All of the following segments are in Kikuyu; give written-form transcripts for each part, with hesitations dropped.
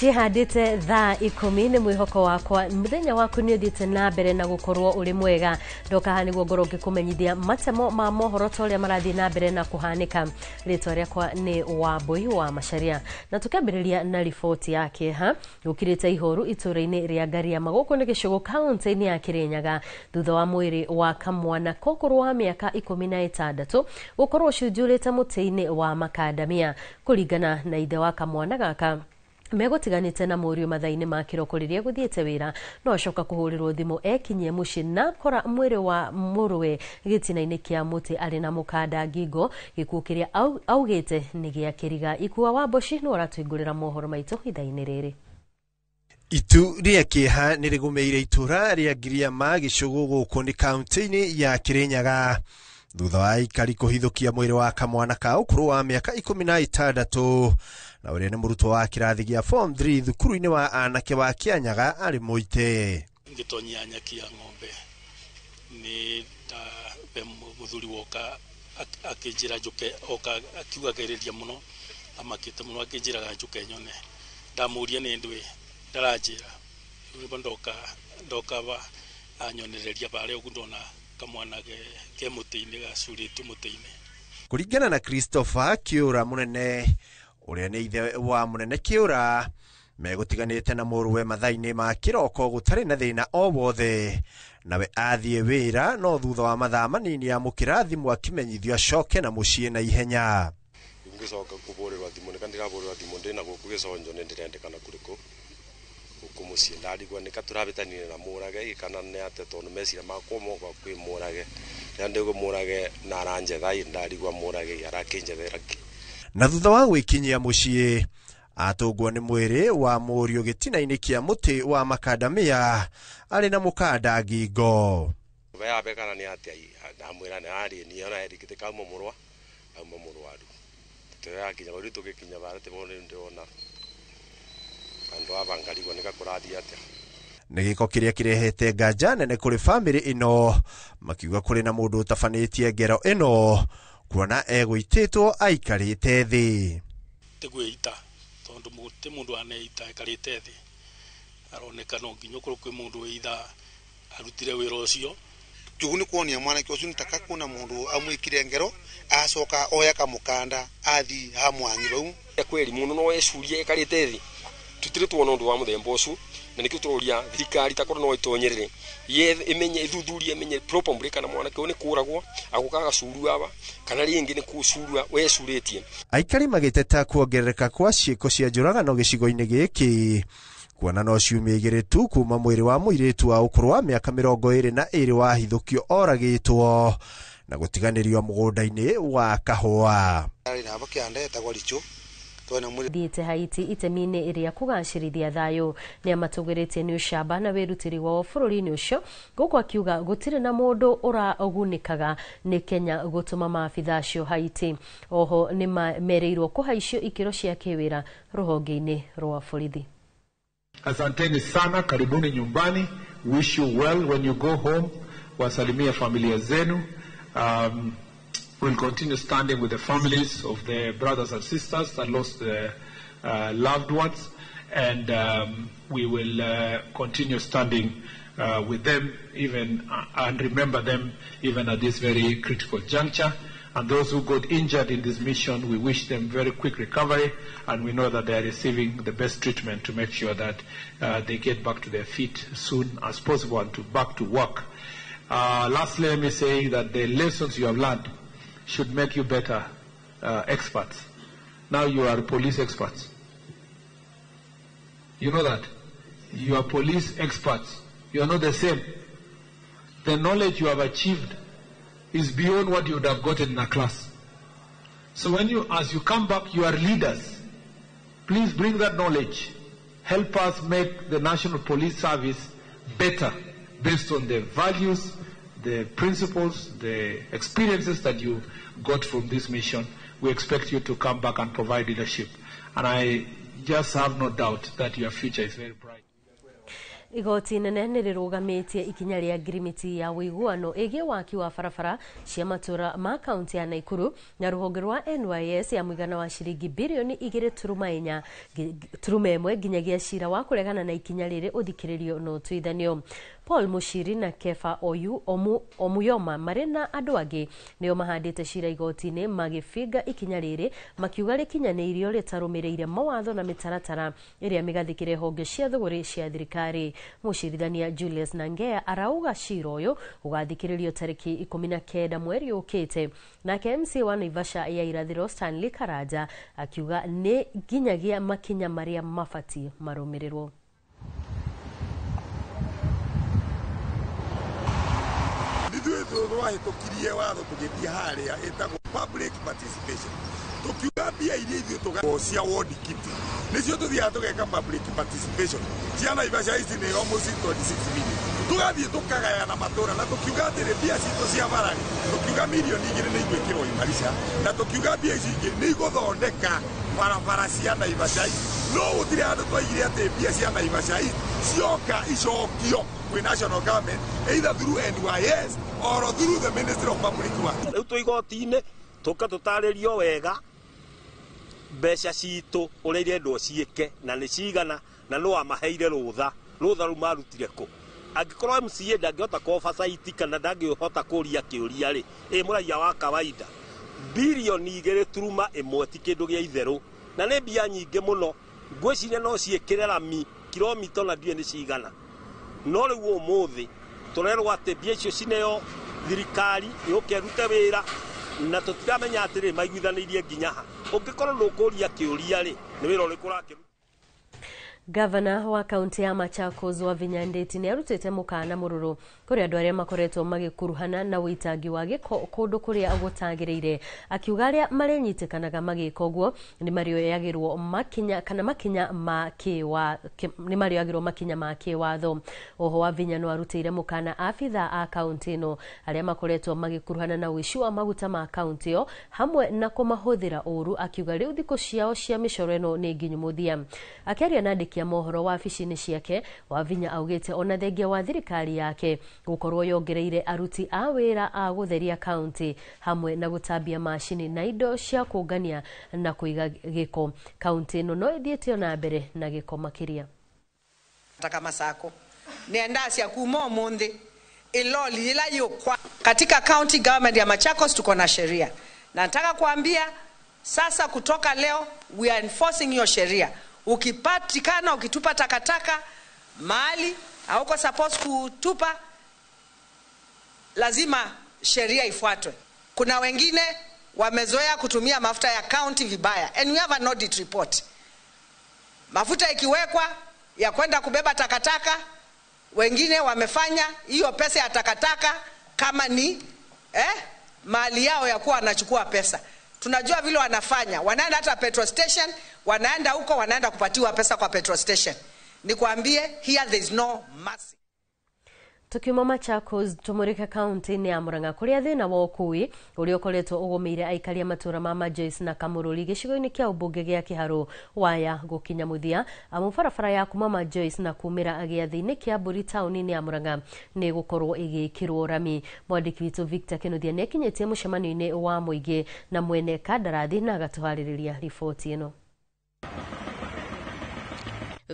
Cihandĩte thaa 10. Nĩ mwĩhoko wakwa mũthenya waku nĩ ũthiĩte na mbere na gũkorwo ũrĩ mwega. Ndoka haha nĩguo ngorwo ngĩkũmenyithia matemo ma mohoro ta ũrĩa marathiĩ na mbere na kũhanĩka. Rĩtwa rĩakwa nĩ Wambui wa Macharia, na tũkĩambĩrĩria na riboti ya kĩeha. Gũkirĩte ihoru itũũra-inĩ rĩa Ngariama, gũkũ nĩ Gĩcũgũ, kaunti-inĩ ya Kĩrĩnyaga, thutha wa mwĩrĩ wa kamwana kokũrũ wa mĩaka 16 gũkorwo ũcunjurĩte mũtĩ-inĩ wa makandamia. Kũringana na ithe wa kamwana gaka, megũtiganĩte na mũriũ mathaa-inĩ ma kĩroko rĩrĩa gũthiĩte wĩra, no acoka kũhũrĩrwo thimũ ekinyie mũciĩ na akora mwĩrĩ wa mũrũwe gĩtina-inĩ kĩa mũtĩ arĩ na mũkanda ngingo, gĩkuũ kĩrĩa augĩte nĩ gĩa kĩriga. Ikua wa Mboci nĩ ũratũingũrĩra mohoro maitũ ithaa-inĩ rĩrĩ. Itu rĩa kĩeha nĩ rĩgũmĩire itũra rĩa Ngiriama, Gĩcũgũ, gũkũ nĩ kaunti-inĩ ya Kĩrĩnyaga, thutha wa aikari kũhithũkia mwĩrĩ wa kamwana ka ũkũrũ wa mĩaka 16, na ũrĩa nĩ mũrutwo wa kĩrathi gĩa form 3 thukuru-inĩ wa anake wa Kĩanyaga, arĩ mũite. Ngĩtonyia nyeki ya ng'ombe nĩ ndabe mũthuri woka akĩnjĩra njũke, oka akiugagĩrĩria mũno, amakĩte mũno, akĩnjĩraga njũke nyone. Ndamũria nĩ ndwĩ, ndaranjĩra. Rĩu nĩguo ndoka ba anyonereria barĩa ũguo, ndona kamwana ke mũtĩ-inĩ, gacurĩtio mũtĩ-inĩ. Kũringana na Christopher Kĩũra Mũnene, ũrĩa nĩ ithe wa Mũnene Kĩũra, megũtiganĩte na mũrũwe mathaa-inĩ ma kĩroko gũtarĩ na thĩna o wothe, nawe athiĩ wĩra, no thutha wa mathaa manini amũkĩra thimũ akĩmenyithio acoke na mũciĩ na ihenya. Ngĩcoka kũbũrĩrwa thimũ nĩka ndĩrabũrĩrwa thimũ ndĩna gũkũ gĩconjo, nĩ ndĩrendekana kũrĩkũ gũkũ mũciĩ. Ndarigwo nĩka tũrabĩtanire na mũrage kana nĩ atĩa, tondũ meciria makwa moka kwĩ mũrage rĩrĩa ndĩgũ mũrage na aranjetha, ndarigwa mũrage arakĩnjethera kĩ. Na thutha wa gwĩkinyia mũciĩ, atũngwo nĩ mwĩrĩ wa mũriũ gĩtina-inĩ kĩa mũtĩ wa makandamia arĩ na mũkanda ngingo. Yabe kana nĩ atĩa, ndamwĩra nĩ arĩ niĩ ona erigĩte kauma mũrwa auma mũrwaru tũyakinya rĩu, tũgĩkinya bara tĩbo rĩu ndĩrona andũ aba, ngarigwo nĩka kũrathiĩ atĩa. Nĩ gĩko kĩrĩa kĩrehete nganja nene kũrĩ bamĩrĩ ĩno, makiuga kũrĩ na mũndũ ũtabanĩtie ngero ĩno, kuona egũitĩtwo aikarĩte thĩ. Ti kwĩita, tondũ ti mũndũ aneita aikarĩte thĩ, aroneka no nginya ũkorwo kwĩ mũndũ wĩitha arutire wĩra ũcio. Jugu nĩ kuonia mwanake ũcio nĩ taka kuna mũndũ amwĩkire ngero, acoka oya kamũkanda athi hamwangi bau. Kweri mũndũ no ecurie ekarĩte thĩ, tutire tuona ũndũ wa mũthemba ũcio, na nĩkĩo tũroria thirikari takorwo no ĩtonyerere, yethe, ĩmenye, ĩthuthurie, ĩmenye properly kana mwanake ũyũ nĩ kũragwo agũka agacurua aba, kana rĩngĩ nĩ kũcurua wecurĩtie. Aikari magĩteta kuongerereka kwa ciĩko cia njũragano gĩcigo-inĩ gĩkĩ, kuona no ciumia 2 tu kuma mwĩrĩ wa mũirĩtu wa ũkũrũ wa mĩaka 22 wahithũkio oragĩtwo na gũtiganĩrio mũgũnda-inĩ wa kahũa. Arĩ na kĩanda etagwo Richo twena mwĩrĩ. Thiĩte Haiti itemi-inĩ rĩa kũgacĩrithia thayũ. Nĩ amatũgĩrĩtie nĩ ũcamba na wĩrutĩri wao bũrũri-inĩ ũcio, gũkũ akiuga gũtirĩ na mũndũ ũragunĩkaga nĩ Kenya gũtũma maabitha acio Haiti. Oho nĩ merĩirwo kũhaicio ikĩro cia kĩwĩra rũhonge-inĩ rwa borithi. Asanteni sana, karibuni nyumbani. Wish you well when you go home. Wasalimie familia zenu. We'll continue standing with the families of the brothers and sisters that lost their loved ones, and we will continue standing with them even and remember them even at this very critical juncture. And those who got injured in this mission, we wish them very quick recovery, and we know that they are receiving the best treatment to make sure that they get back to their feet soon as possible and to back to work. Lastly, let me say that the lessons you have learned should make you better experts. Now you are police experts. You know that? You are police experts. You are not the same. The knowledge you have achieved is beyond what you would have gotten in a class. So as you come back, you are leaders. Please bring that knowledge. Help us make the National Police Service better based on the values, the principles, the experiences that you got from this mission. We expect you to come back and provide leadership. And I just have no doubt that your future is very bright. Igoti inene nĩ rĩrũgamĩtie ikinya rĩa ngirimiti ya ũiguano ĩgiĩ waki wa barabara cia matũra ma kaunti ya Naikuru na rũhonge rwa NYS ya mũigana wa ciringi birioni 2.4 nginyagia cira wa kũregana na ikinya rĩrĩ ũthikĩrĩrio na ũtuithanio. Paul Mushiri na Kefa Oyu Omuyoma marĩ na andũ angĩ nĩo mahandĩte cira igoti-inĩ magĩbinga ikinya rĩrĩ makiuga rĩkinyanĩirio rĩtarũmĩrĩire mawatho na mĩtaratara ĩrĩa mĩgathĩkĩre honge cia thũgũrĩ cia thirikari. Mũcirithania Julius Nangea arauga cira ũyũ ũgathikĩrĩrio tarĩki 19 mweri ũkĩte. Nake MC wa Naivasha ya irathĩro Stanley Karanja akiuga nĩ nginyagia makinya marĩa mabatiĩ marũmĩrĩrwo. Twahĩtũkirie watho tũgĩthiĩ harĩa ĩtagwo public participation, tũkiuga mbia iria ithuĩ tũga cia ward kitty nĩcio tũthiaga tũgeka public participation cia Naivasha ici nĩ almost 26 million, tũgathiĩ tũkagayana matũra na tũkiuga atĩrĩ mbia citũ cia barari tũkiuga milioni 2 nĩ igwĩkĩrwo Imarisha na tũkiuga mbia ici ingĩ nĩ igũthondeka barabara cia Naivasha ici, no gũtirĩ handũ twaigire atĩ mbia cia Naivasha ici cioka icokio kwĩ national government either through NYS or through the Ministry of Public Works. Rĩu twĩ igoti-inĩ tũka tũtarĩrio wega mbeca citũ ũrĩa irendwo ciĩke na nĩ cigana na nũ wamaheire rũtha, rũtha rũu marutire kũ. Angĩkorwo MCA ndangĩhota kũ oversight kana ndangĩhota kũria kĩũria rĩ, ĩ mũraiya wa kawaida bilioni 2.1 ti kĩndũ gĩa itherũ na nĩ mbia nyingĩ mũno, ngwĩciria no ciĩkĩre rami kilomita na ndiũĩ nĩ cigana. No rĩu ũmũthĩ tũrerwo atĩ mbia icio cineo thirikari yũke ĩrute wĩra na tũtiramenya atĩrĩ maiguithanĩirie nginya ha. Ũngĩkorwo ndũkũria kĩũria rĩ, nĩ wĩra ũrĩkũ ũrakĩruta? Gavana wa kaunti ya Machakos Wavinya Ndeti nĩ arutĩte mũkana mũrũrũ kũrĩ andũ arĩa makoretwo magĩkuruhana na ũitangi wa gĩko kũndũ kũrĩa gũtagĩrĩire, akiuga arĩa marĩnyitĩkanaga magĩka ũguo nĩ marĩoyagĩrwo makinya kana makinya ma nĩ marĩoyagĩrwo makinya ma kĩwatho. Oho Wavinya no arutĩire mũkana abithaa a kaunti ĩno arĩa makoretwo magĩkuruhana na ũici wa maguta ma kaunti ĩyo hamwe na kũmahũthĩra ũru, akiuga rĩu thikũ ciao cia mĩcoro ĩno nĩ nginyu mũthia. Akĩaria na andĩki a mohoro wabici-inĩ ciake, Wavinya augĩte ona thengia wa thirikari yake gũkorwo yongereire aruti a wĩra a gũtheria kaunti hamwe na gũtambia macini na indo cia kũngania na kũiga gĩko, kaunti ĩno no ĩthiĩte ona mbere na gĩko makĩria. Taka masako niandasia kuma umuthi iloli ila yukwa katika county government ya Machakos tuko na sheria, na nataka kuambia sasa kutoka leo we are enforcing hiyo sheria. Ukipatikana ukitupa takataka mahali hauko supposed kutupa, lazima sheria ifuatwe. Kuna wengine wamezoea kutumia mafuta ya county vibaya, and we have an audit report. Mafuta ikiwekwa ya kwenda kubeba takataka, wengine wamefanya hiyo pesa ya takataka kama ni mali yao ya kuwa wanachukua pesa. Tunajua vile wanafanya, wanaenda hata petrol station, wanaenda huko wanaenda kupatiwa pesa kwa petrol station. Nikwambie, here there is no mercy. Tukiuma Machakos tumurika kaunti-inĩ ya Murang'a kũrĩa thĩna wa ũkui ũrĩa ũkoretwo ũgũmĩire aikari a matũra ma Majoice na Kamũrũri gĩcigo-inĩ kĩa ũmbunge gĩa Kĩharũ waya gũkinya mũthia, amu barabara ya kuma Majoice na kumĩra gĩathĩ-inĩ kĩa Mbũri taũni-inĩ ya Murang'a nĩ ĩgũkorwo ĩgĩkĩrwo rami. Mwandĩki witũ Victor Kĩnuthia nĩ akinyĩtie mũcemanio-inĩ wa mũingĩ na mwene kandarathi na agatũharĩrĩria riboti ĩno.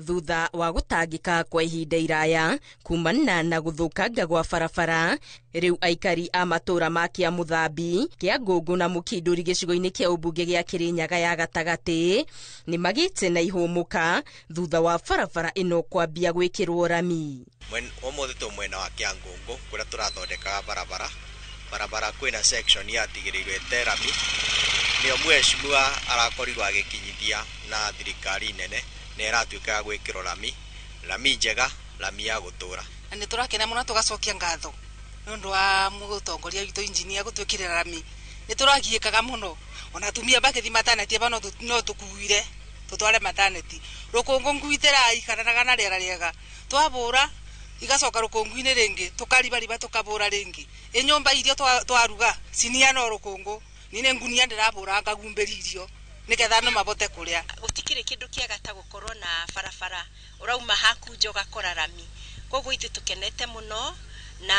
Thutha wa gũtangĩka kwa ihinda iraya kumana na gũthũkanga gwa barabara, rĩu aikari a matũra ma Kĩamũthambi, Kĩangũngũ na Mũkindũri gĩcigo-inĩ kĩa ũmbunge gĩa Kĩrĩnyaga ya gatagatĩ nĩ magĩte na ihũmũka thutha wa barabara ĩno kwambia gwĩkĩrwo rami. Ũmũthĩ twĩ mwena wa Kĩangũngũ kũrĩa tũrathondekaga barabara. Barabara kwĩna section yatigĩrĩirwo ĩte rami, nĩyo mheshimiwa arakorirwo agĩkinyithia na thirikari nene nĩ ĩratuĩka ya gwĩkĩrwo rami, rami njega, rami ya gũtũra. Na nĩ tũrakena mũno tũgacokia ngatho nĩ ũndũ wa mũtongoria witũ engineer gũtwĩkĩrĩra rami. Nĩ tũragiĩkaga mũno ona atumia makĩthi mataneti aba no tũkuire tũtware mataneti rũkũngũ nguitĩra ikaranaga na rĩera rĩega, twabũra igacoka rũkũngũ-inĩ rĩngĩ tũkaribariba tũkabũra rĩngĩ. Ĩ nyũmba irio twaruga cinia no rũkũngũ, niĩ nĩ ngunia ndĩrabũra ngagumbĩria irio nĩgetha andũ mabote kũrĩa. Gũtikĩrĩ kĩndũ kĩega ta gũkorwo na barabara ũrauma haku nja ũgakora rami. Koguo ithuĩ tũkenete mũno na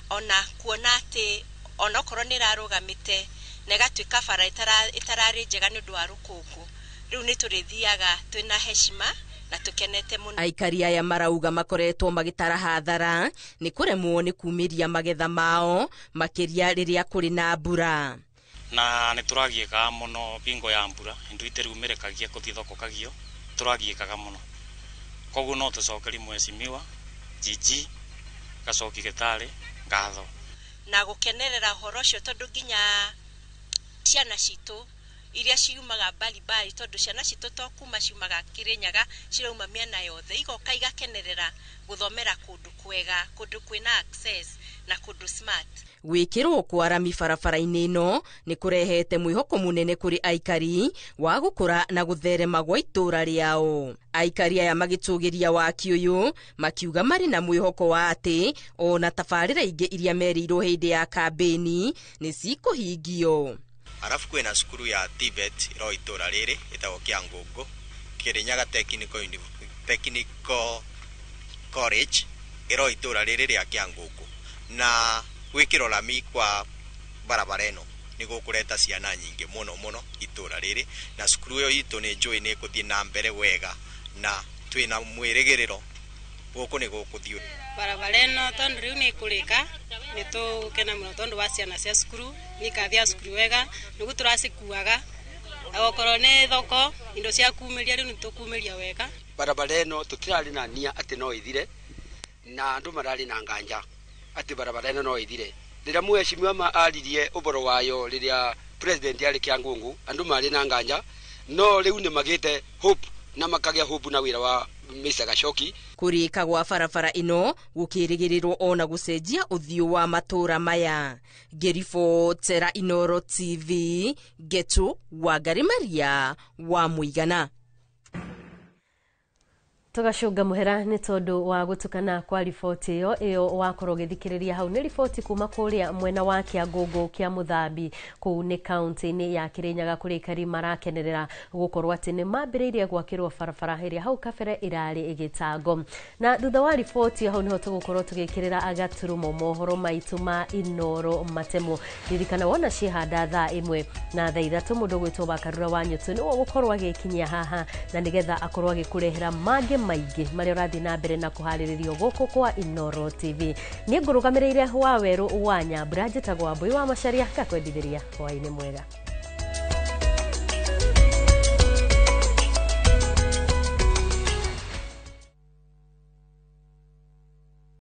ona kuona atĩ onokorwo nĩ ĩrarũgamĩte na ĩgatuĩka bara ĩtararĩ njega nĩ ũndũ wa rũkũngũ, rĩu nĩ tũrĩthiaga twĩna heshima na tũkenete mũno. Aikari aya marauga makoretwo magĩtara hathara nĩ kũremwo nĩ kumĩria magetha mao makĩria rĩrĩa kũrĩ na mbura. Na nĩ tũragiĩkaga mũno bingo ya mbura, indo itĩriumĩrĩkagia kũthiĩ thoko kagio, tũragiĩkaga mũno. Koguo no tũcokerie mheshimiwa GG Gacoki Gĩtarĩ ngatho. Na gũkenerera ũhoro ũcio tondũ nginya ciana citũ iria ciumaga mbalimbali, tondũ ciana citũ to kuma ciumaga Kĩrĩnyaga, cirauma mĩena yothe, igoka igakenerera gũthomera kũndũ kwega, kũndũ kwĩna access na kũndũ smart. Gwĩkĩrwo kwa rami barabara-inĩ ĩno nĩ kũrehete mwĩhoko mũnene kũrĩ aikari wa gũkũra na gũtherema gwa itũũra rĩao. Aikari aya magĩtũgĩria waki ũyũ makiuga marĩ na mwĩhoko wa atĩ ona tabarĩra ingĩ iria merĩirwo hĩndĩ ya kambĩni nĩ cikũhingio. Arafu kwĩna cukuru ya TVET ĩro itũũra rĩrĩ ĩtagwo Kĩangũngũ, Kĩrĩnyaga Technical College ĩro itũũra rĩrĩ rĩa Kĩangũngũ. Na gwĩkĩrwo rami kwa barabara ĩno nĩ gũkũreta ciana nyingĩ mũno mũno itũũra rĩrĩ, na cukuru ĩyo itũ nĩ njũĩ nĩ ĩgũthiĩ na mbere wega na twĩna mwĩrĩgĩrĩro gũkũ nĩ gũkũthiĩ. Barabara ĩno tondũ rĩu nĩ ĩkũrĩka nĩ tũgũkena mũno tondũ wa ciana cia cukuru nĩ ikathia cukuru wega nĩguo tũracikuaga, okorwo nĩ thoko indo cia kumĩria rĩu nĩ tũkumĩria wega. Barabara ĩno tũtirarĩ na nia atĩ no ĩthire, na andũ mararĩ na nganja atĩ barabara ĩno no ĩthire. Rĩrĩa mheshimiwa aririe ũboro wayo rĩrĩa president arĩ Kĩangũngũ, andũ marĩ na nganja, no rĩu nĩ magĩte hope na makagĩa hope na wĩra wa Mr. Gacoki. Kũrĩka gwa barabara ĩno gũkĩrĩgĩrĩrwo ona gũcenjia ũthiũ wa matũũra maya. Ngĩribotera Inooro TV, Ngetu Wangari Maria wa Mũigana. Tũgacũnga mũhera nĩ tondũ wa gũtukana kwa riboti ĩyo wakorwo ũgĩthikĩrĩria hau nĩ riboti kuma kũrĩa mwena wa Kĩangũngũ kĩa Mũthambi kũu nĩ kaunti-inĩ ya Kĩrĩnyaga kũrĩa aikari marakenerera gũkorwo atĩ nĩ mambĩrĩirie gwakĩrwo barabara ĩrĩa hau kabere ĩrarĩ ĩgĩtango. Na thutha wa riboti hau nĩho tũgũkorwo tũgĩkĩrĩra agaturumo mohoro maitũ ma Inooro Matemo. Ririkana wona ciĩhanda thaa 1 na thaa 3 mũndũ ũgwĩtwo Wakarura wa Nyũtũ nĩwe ũgũkorwo agĩkinyia haha na nĩgetha akorwo agĩkũrehera mangĩ maingĩ marĩa ũrathiĩ na mbere na kũharĩrĩrio gũkũ kwa Inooro TV. Niĩ ngũrũgamĩrĩire wa werũ wa Nyambura, njĩtagwo Wambui wa Macharia, ngakwendithĩria hwaĩ-inĩ mwega.